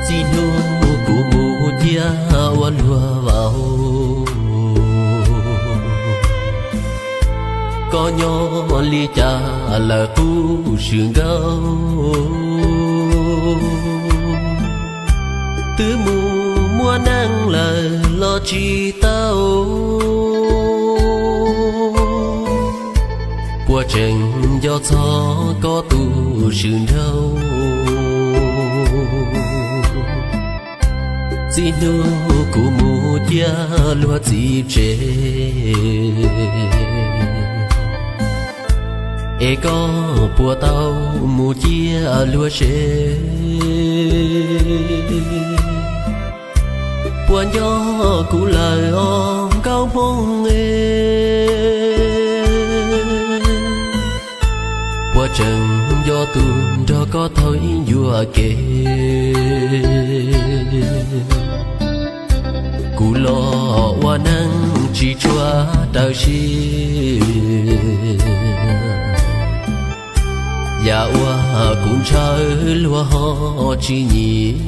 Txij hnub kuv mus ciaj ua luag vauv, koj nyob li cas lawm qub swm nkauj? Twb mus muaj neej lawm los tsis tau, puas tseem nco txog koj tus swm nraug? Txij hnub kuv mus ciaj luag txiv tsev, es koj puas tau mus ciaj luag tsev? Puas nco kuv lawm os nkauj Hmoob e? Puas tseem nco tus nrog koj taug ib ncua kev? Kuv los ua neej tsis tshua raws siab, yam uas kuv ntshaw luag ho tsis nyiam.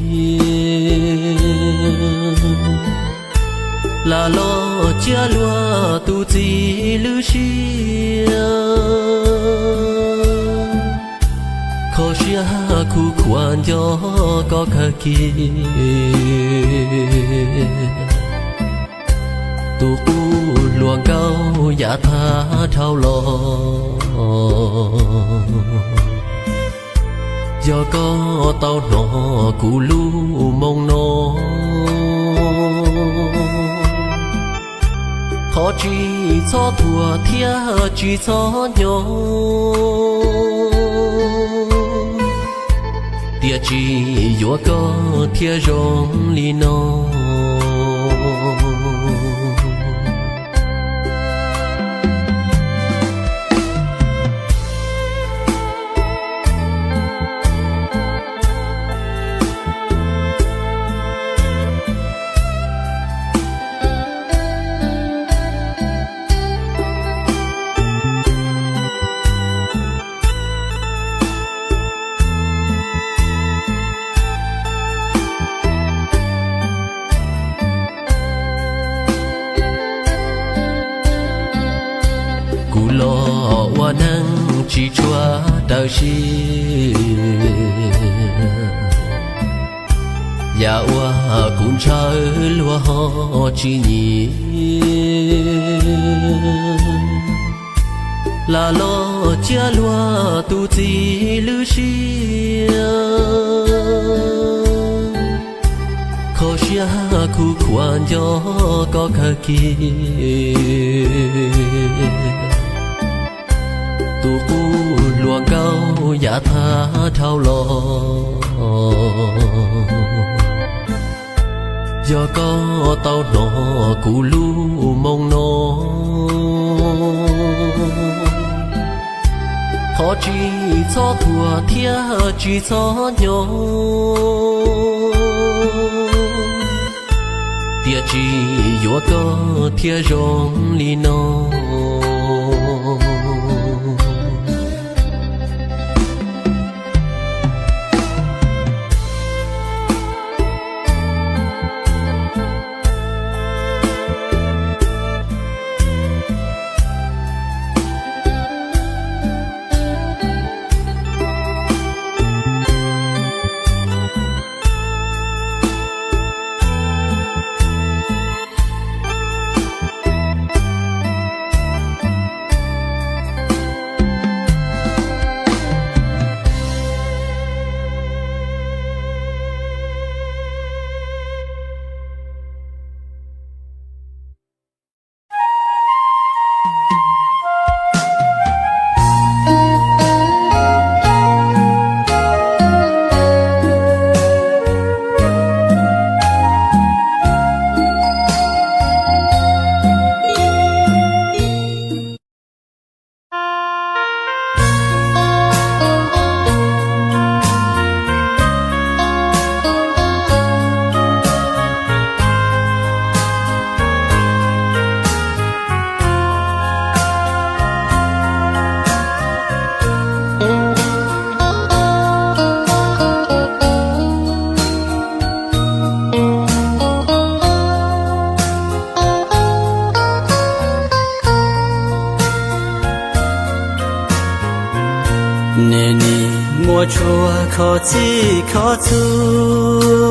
Lam los ciaj luag tus txiv lwm siab, kho siab khuv khuav nco koj kawg kiag. Tus qub hluas nkauj yav thab dhau los, yog koj tau hnov kuv lub moo no, thov tsis txhob thuam thiab tsis txhob nyo, tiam sis yuav koj thiaj zoo li no. Kuv los ua neej tsis tshua raws siab, yam uas kuv ntshaw luag ho tsis nyiam. Lam los ciaj luag tus txiv lwm siab, kho siab khuv khuav nco koj kawg kiag. Tus qub hluas nkauj yav thab dhau los, yog koj tau hnov kuv lub moo no, thov tsis txhob thuam thiab tsis txhob nyo, tiam sis yuav koj thiaj zoo li no. Tshuav kho txhij kho txhua,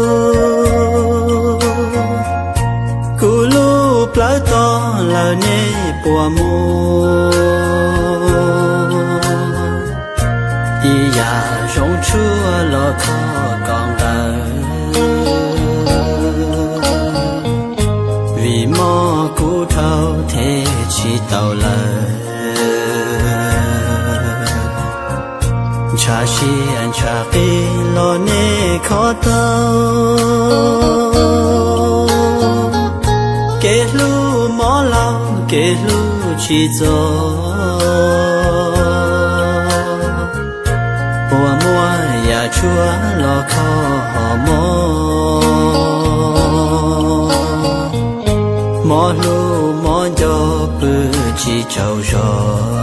kuv lub plawv tog lawm nej puas muaj? Ib yam zoo tshuaj los kho kom nqaws, vim mob kuv dhau them tsis tau lawm. Ntshav siab ntshav qis los nej kho tau, kev hlub mob laug kev hlub tsis txog, puas muaj yam tshuaj los kho hom mob. Mob hlub mob nco pw tsis tsaug zog,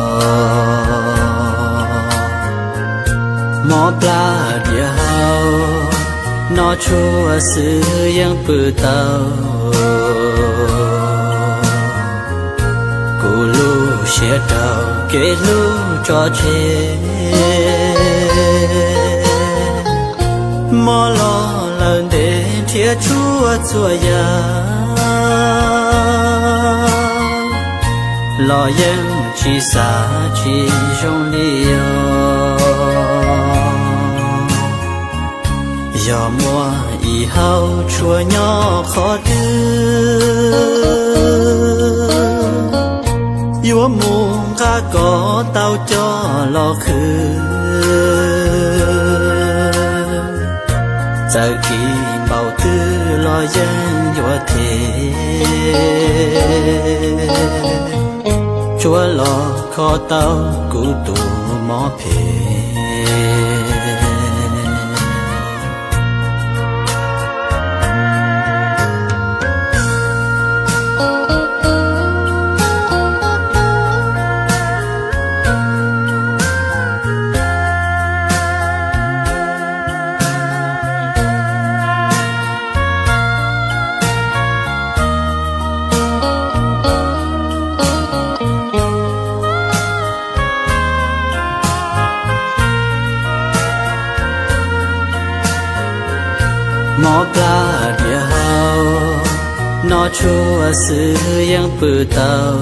mob plab diav hau, noj tshuaj xwb yeej pw tau. Kuv lub siab rau kev hlub tso tseg, mob los lawm ntev nrhiav tshuaj txhua yam, los yeej tsis xav tsis zoo li os. Yog muaj ib hauv tshuaj nyob qhov twg, yuav mus nqa kom tau coj los khwv. Txawm kis npaum twg los yeej yuav them, tsuav los kho tau kuv tus mob phem. Mob plab diav hau, noj tshuaj xwb yeej pw tau.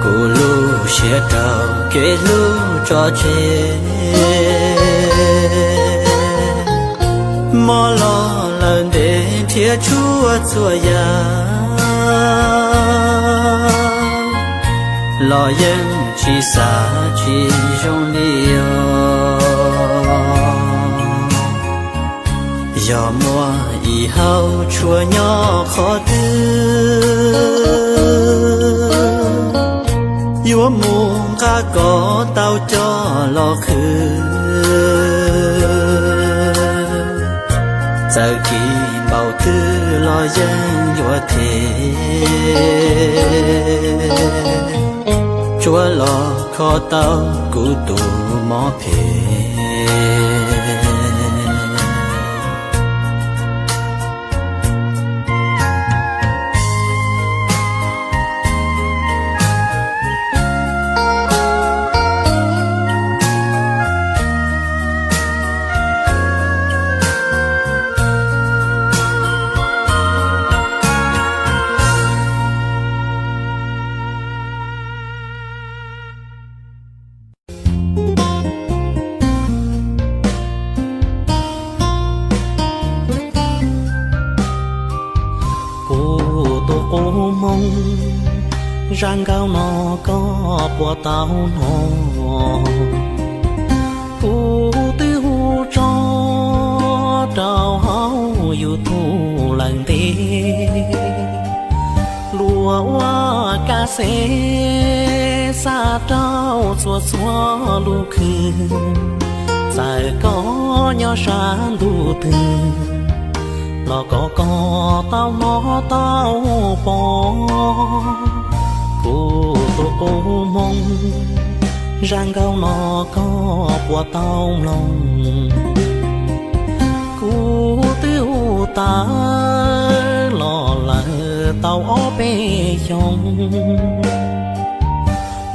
Kuv lub siab rau kev hlub tso tseg, mob los lawm ntev nrhiav tshuaj txhua yam, los yeej tsis xav tsis zoo li os. Yog muaj ib hauv tshuaj nyob qhov twg, yuav mus nqa kom tau coj los khwv. Txawm kis npaum twg los yeej yuav them, tsuav los kho tau kuv tus mob phem. Kuv tus qub hmoov, zaj nkauj no koj puas tau hnov? Kuv twb hu tso rau hauv YouTube lawm ntev, luag ua kas xev xa rau txhua txhua lub khw. Txawm koj nyob sab ntuj twg los kom koj tau hnov tau pom. Kuv tus qub hmoov, zaj nkauj no koj puas tau mloog? Kuv twb hu tawm los lawm tau ob peb xyoos,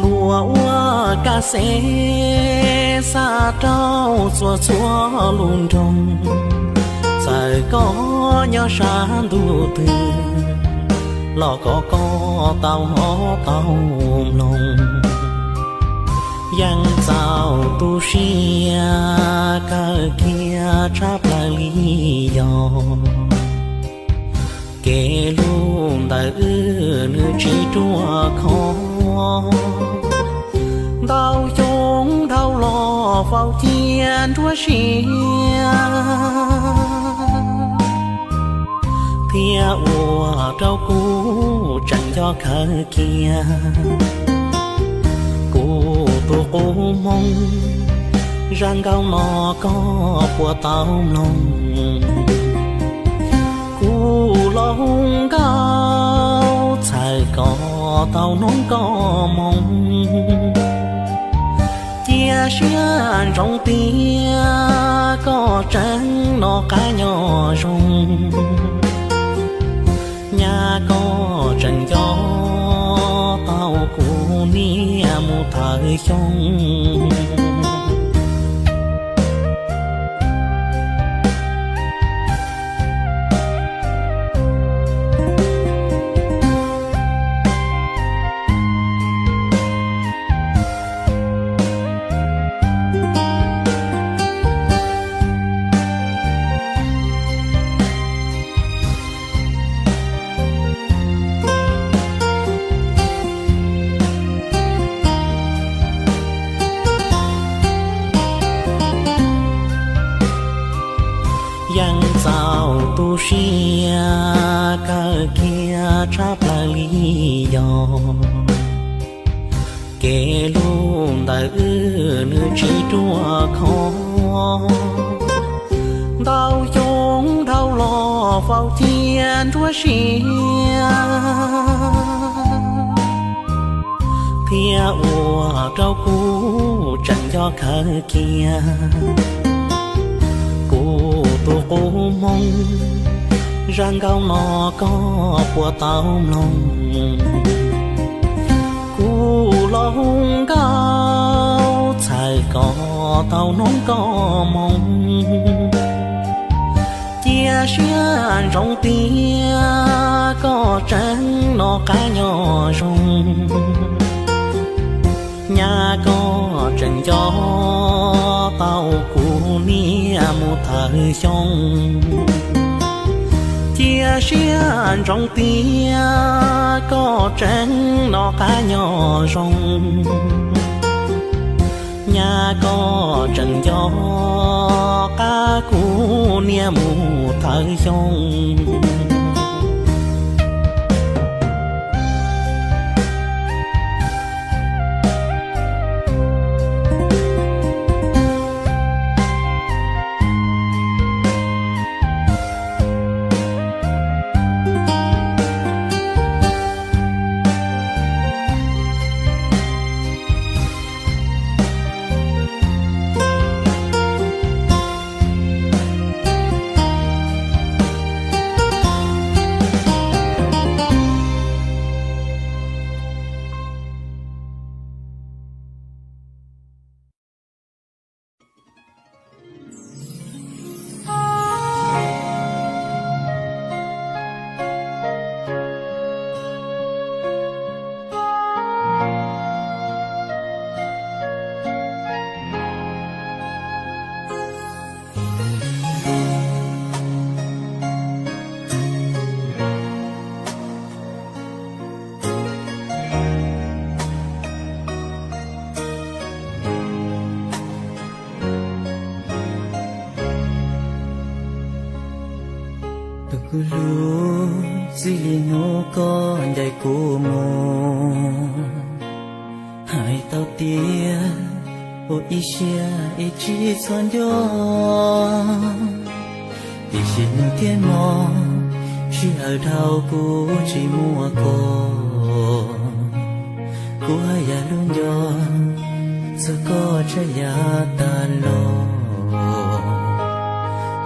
lub Ua ua kaj xev xa rau txhua txhua lub nroog, txawm koj nyob sab ntuj twg los kom koj tau hnov tau mloog. Yeej txaus tu siab kawg kiag tshaj plaws li yog kev hlub ntawm wb nws tsis ruaj khov. Ntau xyoo dhau los faus cia nruab siab thiab ua rau kuv tseem nco kawg kiag kuv tus qub hmoov. Zaj nkauj no koj puas tau mloog? Kuv los hu nkauj txhawm kom tau hnov koj moo, cia siab ntsoov tias koj tseem noj qab nyob zoo, nyaj koj tseem nco tau kuv niam mus thawm xyoo. Yeej txaus tu siab kawg kiag tshaj plaws li yog kev hlub ntawm wb nws tsis ruaj khov. Ntau xyoo dhau los faus cia nruab siab thiab ua rau kuv tseem nco kawg kiag kuv tus qub hmoov. Zaj nkauj no koj puas tau mloog? Kuv los hu nkauj txhawm kom tau hnov koj moo, cia siab ntsoov tias koj tseem noj qab nyob zoo, nyaj koj tseem nco tau kuv niam mus thawm xyoo. Cia siab ntsoov tias koj tseem noj qab nyob zoo, nyaj koj tseem nco qab kuv niam mus thawm xyoo. Tus kuv hlub, txij li hnub koj ncaim kuv mus, hais tau tias ua ib siab ib txhis txhob nco. Tiam sis hnub thiab hmo, sij hawm dhau kuv tsis muaj koj, kuv haj yam hlub nco txog koj tshaj yav tas los.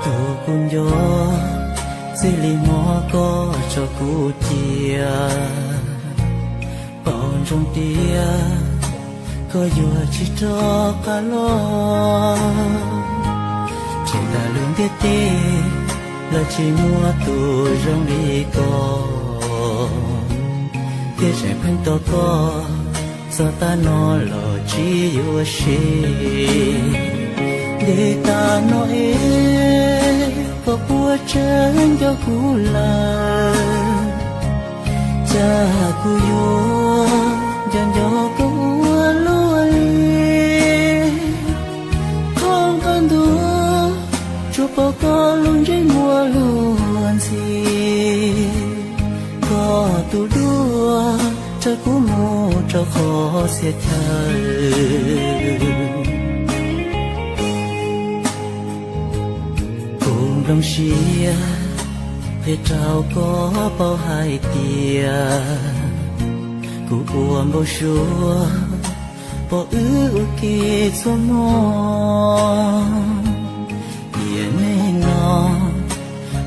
Tus kuv nco, txij li hmo koj tso kuv cia, paub ntsoov tias Koj yuav tsis rov qab los, tshem tag lub ntiaj teb los tsis muaj tus zoo li koj, thiab tseem pheej tos koj, txog tag no los tsis yuav sim. Ntev tas no es koj puas tseem nco kuv lawm? Cas kuv yuav nco nco koj ua luaj li. Qhov ntuj tsuas pom koj lub ntsej muag luag ntxhi, koj tus duab raws kuv mus rau qhov txhia chaw. Kuv nplooj siab qhia rau koj paub hais tias kuv ua npau suav pom wb ua ke txhua hmo. Tiam neej no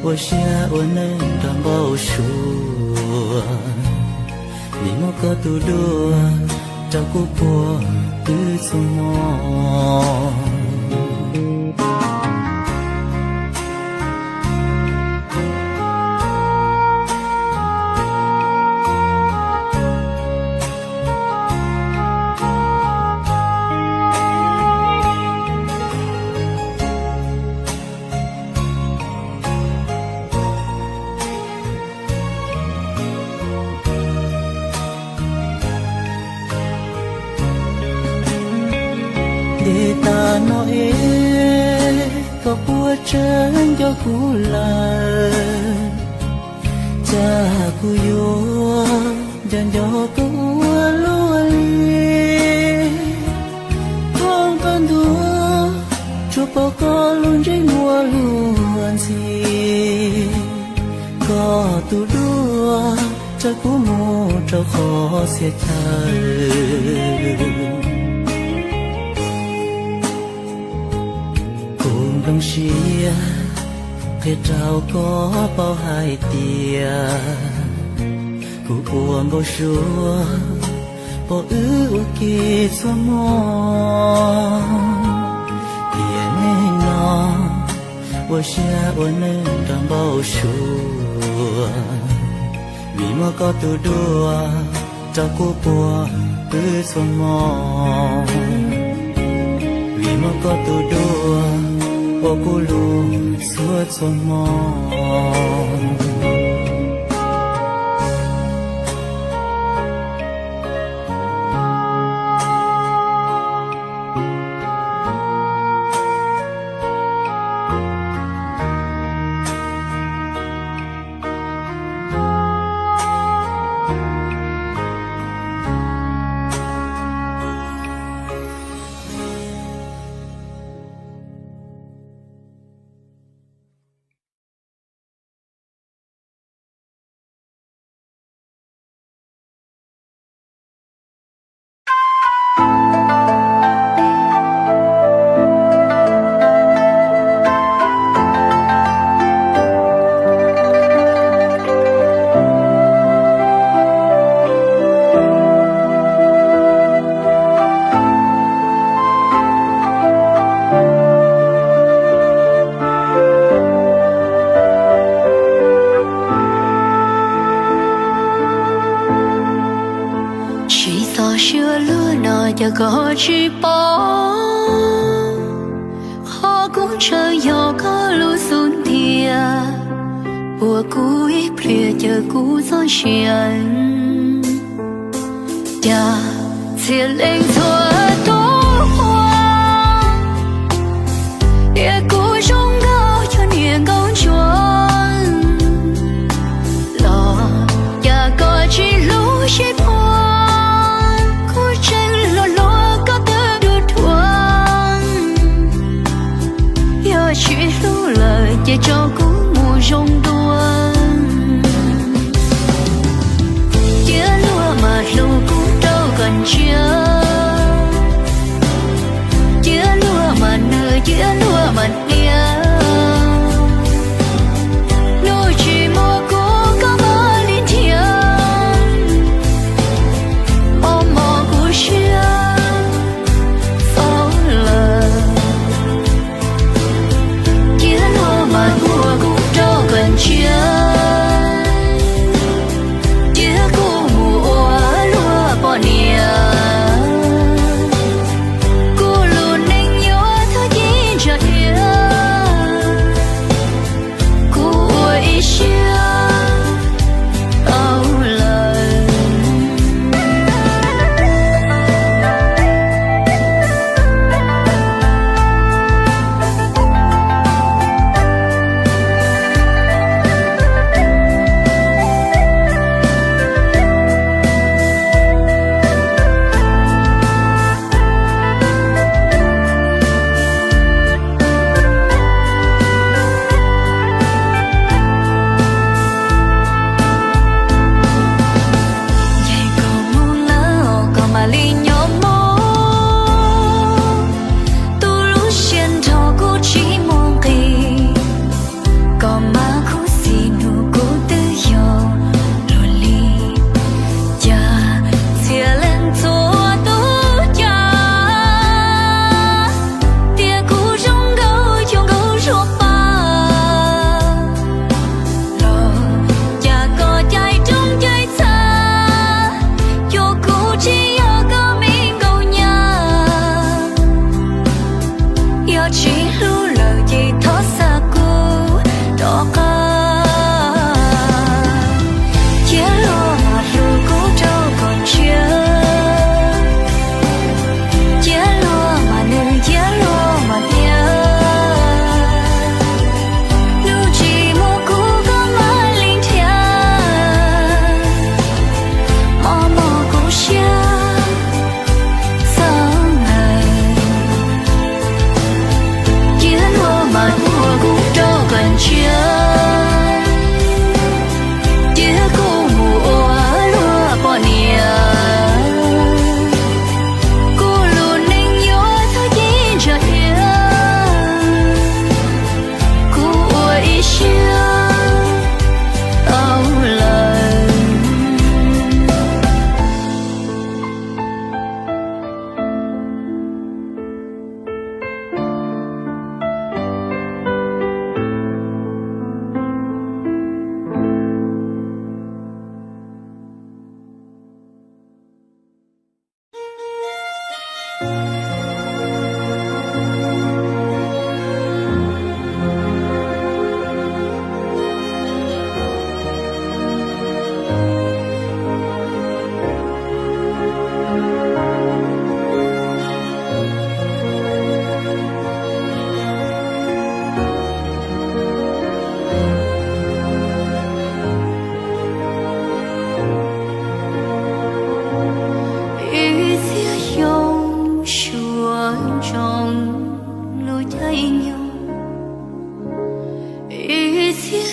ua siab ua nws nrog npau suav, vim muaj koj tus duab rau kuv puag pw txhua hmo. Ntev tas no es koj puas tseem nco kuv lawm? Cas kuv yuav nco nco koj ua luaj li. Thoob qab ntuj tsuas pom koj lub ntsej muag luag ntxhi, koj tus duab raws kuv mus rau qhov txhia chaw. Kuv nplooj siab qhia rau koj paub hais tias kuv ua npau suav pom wb ua ke txhua hmo. Tiam neej no ua siab ua nws nrog npau suav, vim muaj koj tus duab rau kuv puag pw txhua hmo. Vim muaj koj tus duab ua kuv lub suab txhua hmo. Tsis txog suab luag no cas koj tsis paub, qhov kub ntshawv yog koj lub xub ntiag, ua kuv ib pliag caw kuv txoj sia. Cas txhia leej txhua tus ua, tias kuv zoo nkauj cuag niam nkauj ntsuag los, cas koj tsis hlub sib phuam, kuv tseem hluas hluas koj twb dhuav dhuav. Yog tsis hlub lawm ces tso kuv mus zoo dua. Cia luag mas hlub kuv rau kom ntsiag, cia luag mas nws cia luag mas hnia. Hnub tsis muaj kuv koj mam li nrhiav, mos mos kuv siab.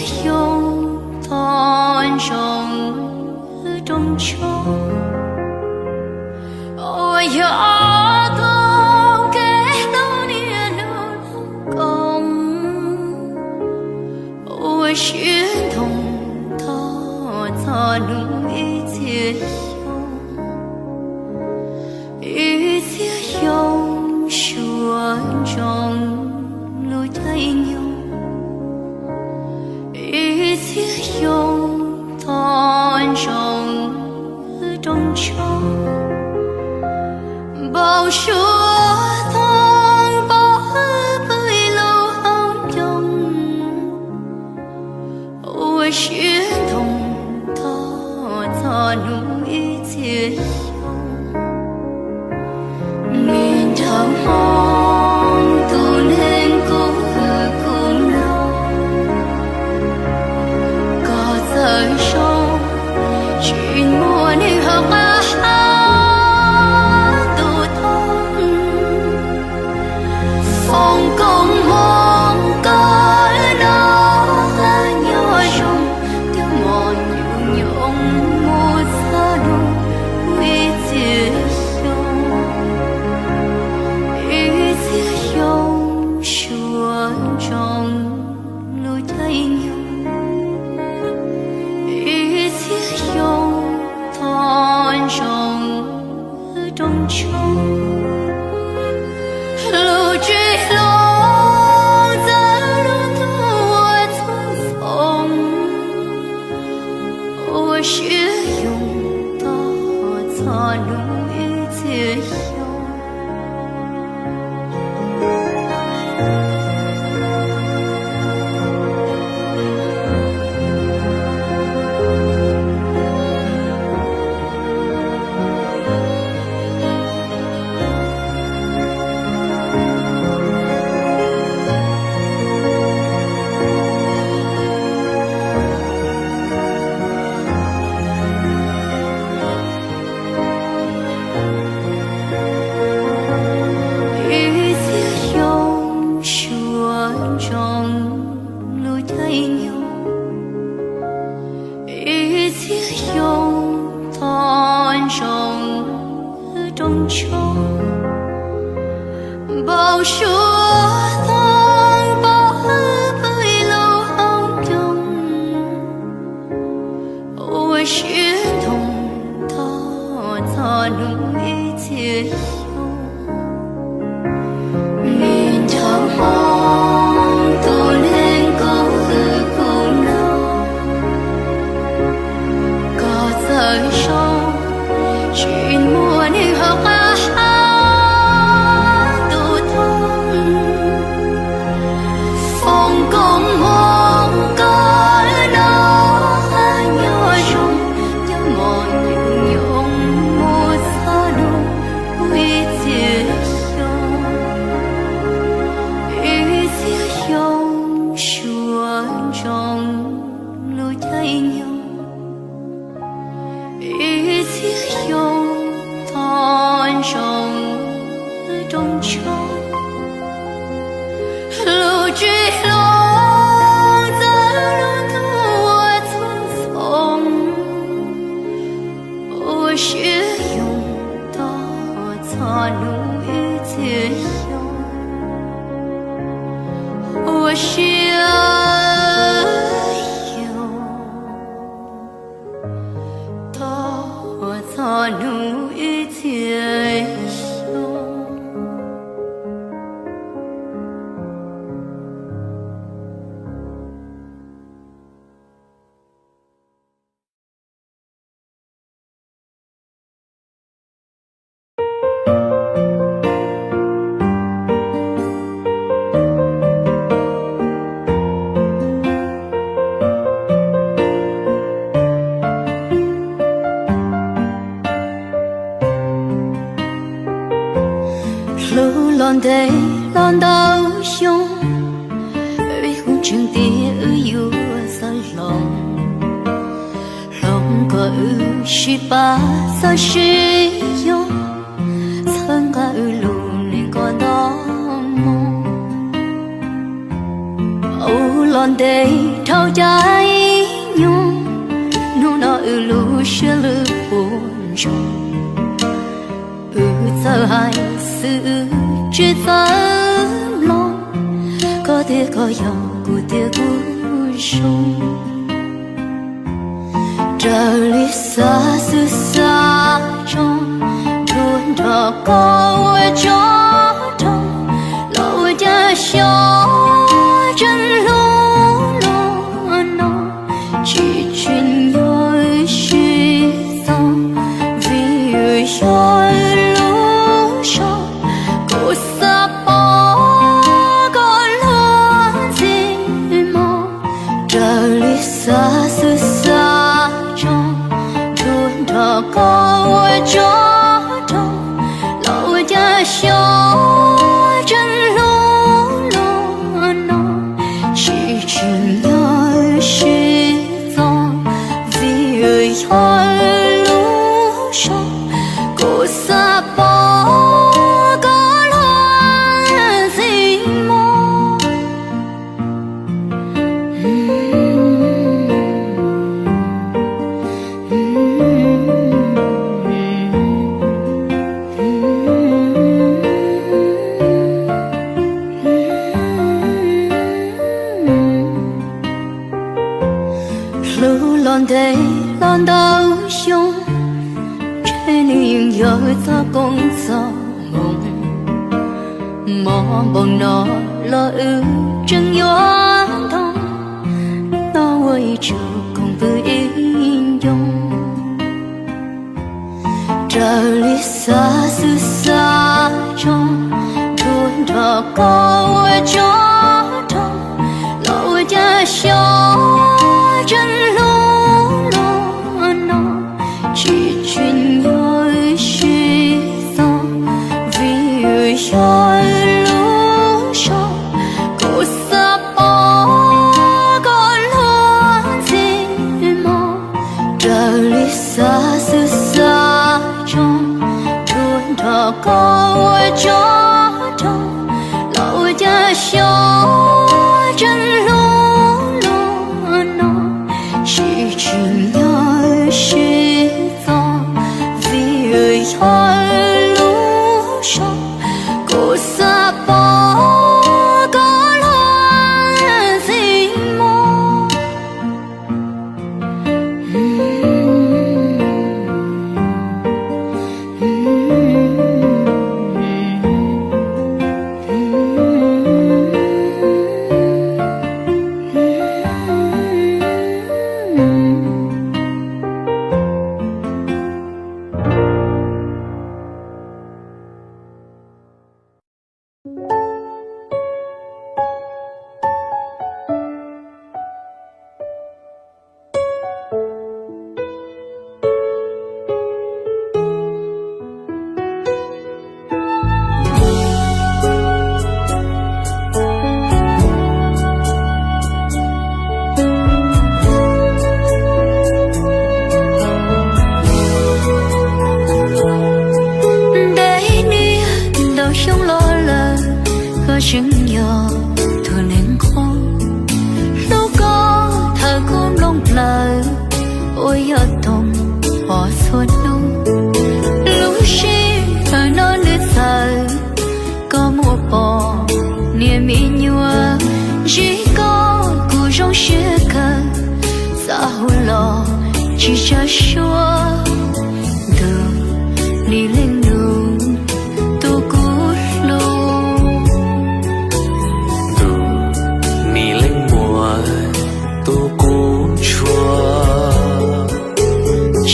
Xyoo toj ntsoov rooj tshoob, uas yog ob tog kev hlub niaj hnub koom, ua siab ntoo tog txog hnub ib txhia xyoo, ib txhia xyoo suav ntsoov lub caij nyoog, ib txhia xyoo toj ntsoov rooj tshoob, npau suav tog npau hwb pw ib lub hauv ncoo, ua siab ntoo tog txog hnub ib txhia xyoo. Me nraug Hmoob tus neeg kuv hwm kuv mloog, koj txawj zoo, tsis muaj neeg hauv qab hab tus thoob. Foom koob hmoov koj noj nyob zoo, cov mos nyoos nyoos mus txog hnub ib txhia xyoo, ib txhia xyoo suav ntsoov lub caij nyoog, ib txhia xyoo toj ntsoov rooj tshoob, lub tsev hlob txawv lub ntuj ua txhua xyoo, ua siab yoo tog txog hnub ib txhia xyoo. Ib txhia xyoo suav ntsoov lub caij nyoog, ib txhia xyoo toj ntsoov rooj tshoob, npau suav tog npau hwb pw ib lub hauv ncoo, ua siab ntoo tog txog hnub ib txhia xyoo. Me nraug Hmoob tus neeg kuv hwm kuv mloog, koj txawj zoo, tsis muaj neeg hauv qab hab tus thoob. Foom koob hmoov koj noj nyob zoo, cov mos nyoos nyoos mus txog hnub ib txhia xyoo, ib txhia xyoo suav ntsoov lub caij nyoog, ib txhia xyoo toj ntsoov rooj tshoob, lub tsev hlob txawv lub ntuj ua txhua xyoo, ua siab yoo tog txog hnub ib txhia xyoo, ua siab yoo tog txog hnub ib txhia xyoo. Hlub los ntev los ntau xyoo, wb kuj ntseeg tias wb yuav xav hloov, hloov kom wb sib pab txawj sib yog, txhawb nqa wb lub neej kom nto moo. Ua los ntev Dhau caij nyoog, hnub no wb lub siab lwj puas ntsoog. Wb txawj hais xwb wb tsis txawj mloog, koj tias koj yog kuv tias kuv zoo. Raws li xav xwb xav tso, tuaj nrog koj ua tsov rog, los ua cas xyov tseem hlub luag no. Tsis tsim nyog sib txog, vim yog lub zog, kuv xav pom koj luag ntxim mog. Raws li xav xwb xav tso, tuaj nrog koj ua tsov rog, los ua cas xyov tseem hlub luag no. Tsis tsim nyog sib txog, vim yog lub zog, kuv xav pom koj luag ntxim mog. Hlub los ntev los ntau xyoo, ntshe nws yeej yog txoj koob txoj hmoov. Mob npaum no los wb tseem yuav ntog, no ua ib tsuj koom pw ib ncoo. Raws li xav xwb xav tso, tuaj nrog koj ua tsov rog, los ua cas xyov tseem hlub luag no. Tsis tsim nyog sib txog, vim yog lub zog, kuv xav pom koj luag ntxim mog. Raws li xav xwb xav tso, tuaj nrog koj ua tsov rog, los ua cas xyov tseem hlub luag no. Tsis tsim nyog sib txog, vim yog lub zog, kuv xav pom koj luag ntxim mog. Ntev niaj ntau xyoo los lawm, koj tseem yog tus neeg qub. Hlub koj thawm kub nplooj plaws, uas yog toog pom txhua hnub. Lub sij hawm no nws txawv, koj muaj pom niam me nyuam. Ntsib koj kuv zoo siab kawg, xav hu los tsis tsa suab. Tus nim leej nus, tus kuv hlub, tus nim leej muam, tus kuv tshua.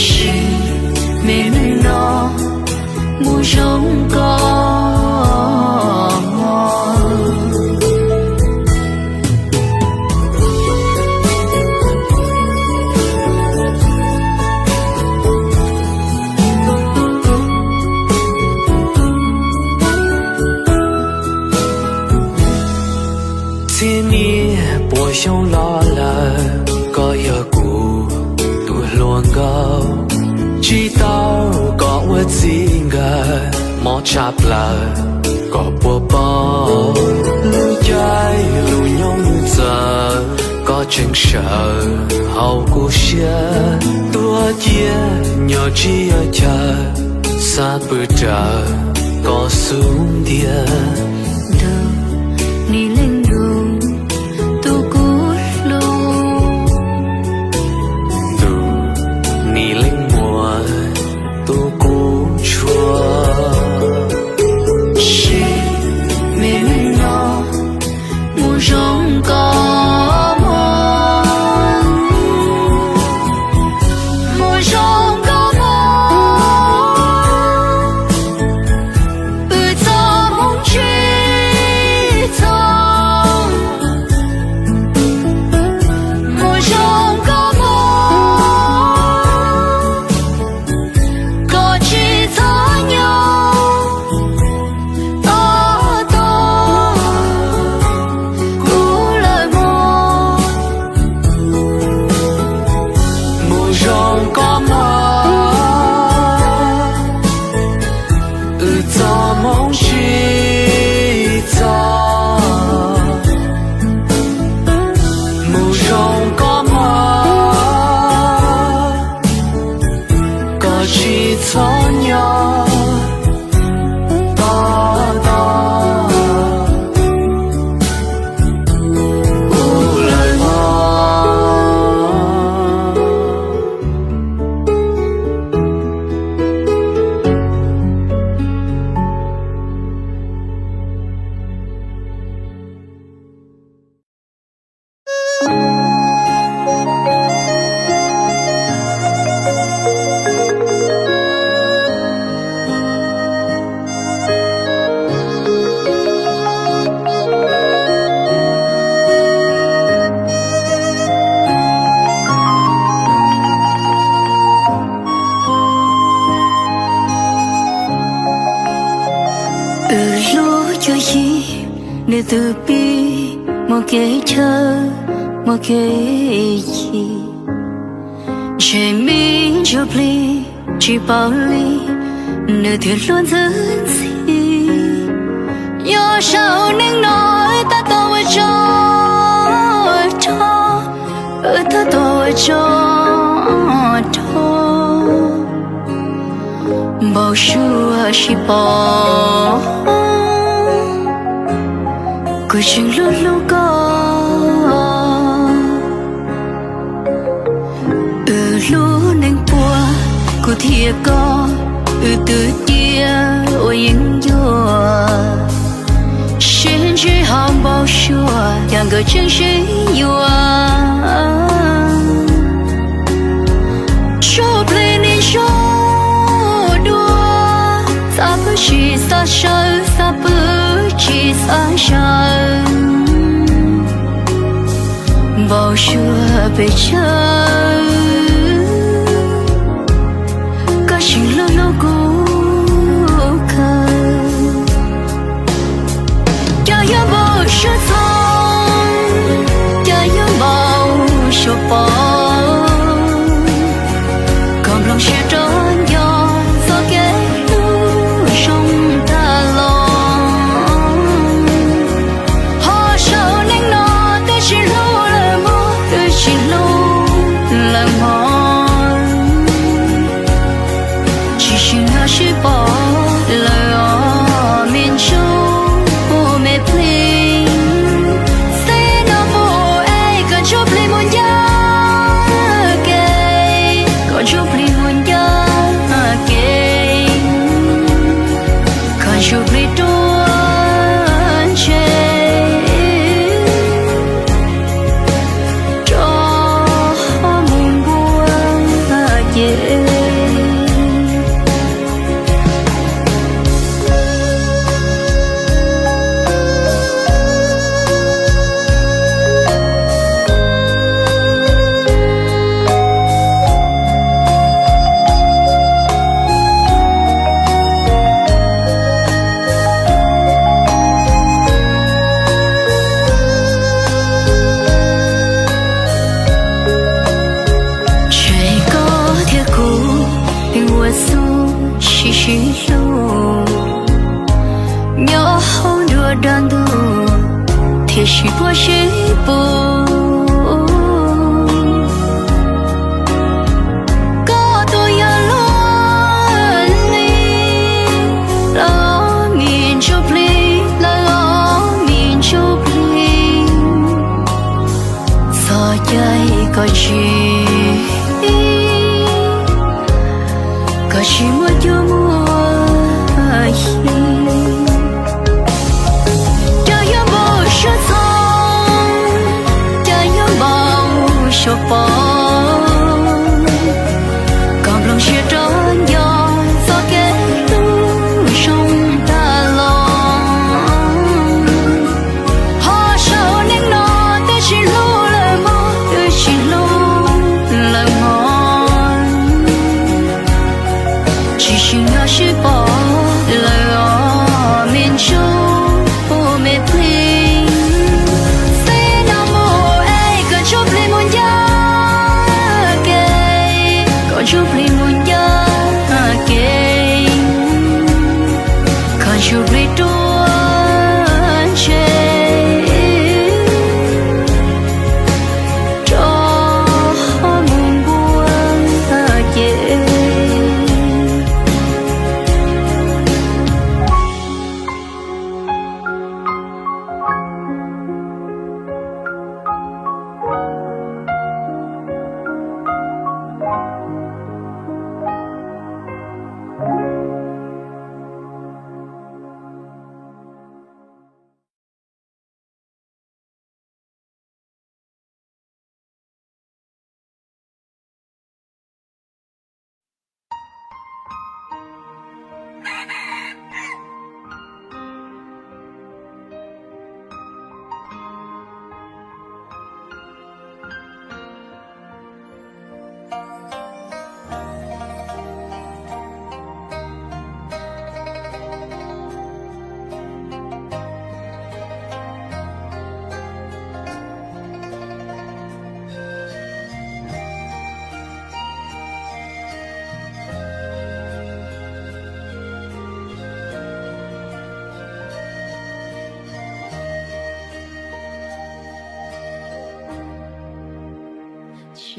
Sim me neej no mus zoo koj. Txhiab niaj puas xyoo los lawm, koj yog kuv tus hluas nkauj. Tsis tau koj ua txij nkawm, mob tshaj plaws koj puas paub. Lub caij lub nyoog txawv, koj Tseem sawv hauv kuv siab, tuaj cia nyob tsis yog chaw, xav pw raws koj xub ntiag. Tus nim leej nrug, tus kuv hlub, tus nim leej muaj, tus kuv ntshua. Sim neej no mus zoo koj moog, mus zoo koj moog, wb txoj moog tsis txog. Mus zoo koj moog, koj tsis txhob nyob tab tom kuv lawm mog. Mus zoo koj mog, wb txoj moog tsis txog. Mus zoo koj mog, koj tsis txhob nyob tab tom kuv lawm mog. Wb hlub cuag yig, nws twb pib muaj kev chaw, muaj kev chim. Ntshe me ntsuj plig tsis paub li, nws thiaj hlub ntxwb ntxhi. Nyob saum neej no wb tab tom ua tsov rog, wb tab tom ua tsov rog. Npau suav sib pom, kuv tseem hlub hlub koj. Wb hlub neeg puag, kuv thiab koj, wb twb cia ua yeeb ncuab. Sib ntsib hauv npau suav, cas nkawd tseem sib yuav. Ntsuj plig nim ntsuj dua, xav pw tsis xav sawv, xav pw tsis xav sawv. Npau suav pes tsawg, koj tseem hlub hlub kuv kawg. Cas yuav npau suav txog, cas yuav npau suav pom. Koj mloog siab rau nco txoj kev hlub zoo tag los. Ho saum neej no twb tsis hlub lawm mog, twb tsis hlub lawm mog. Tsis sib nrog sib pom lawm os me ntsuj me plig. Xeb no mus es koj ntsuj plig mus ncaj kev, koj ntsuj plig mus ncaj kev, koj ntsuj plig tuaj ntseg rov mus npuaj ces. Ntshe koj thiab kuv yeej ua xub sib sib hlub, nyob hauv nruab dab ntub thiaj sib puag sib pum.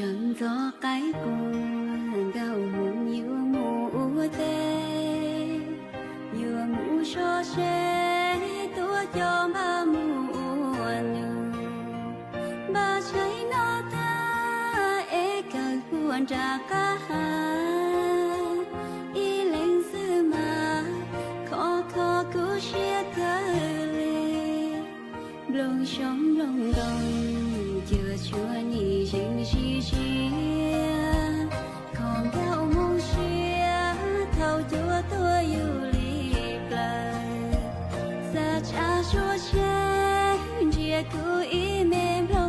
Sawv ntxov qaib qua, nkauj Hmoob yuav mus ua teb, yuav mus so seb tuaj coj npaj mus ua nus. Npaj tshais no tag es kawg puag nram qab hav, ib leeg xwb mas khov kho kuv siab kawg li. Nplooj xyoob nplooj ntoos cuag tshuab nim zeeg sib siab, kho nkauj Hmoob siab thaum cuab tuag yug li plaws. Xav tsa suab tsheb ntsia kuv ib me nplooj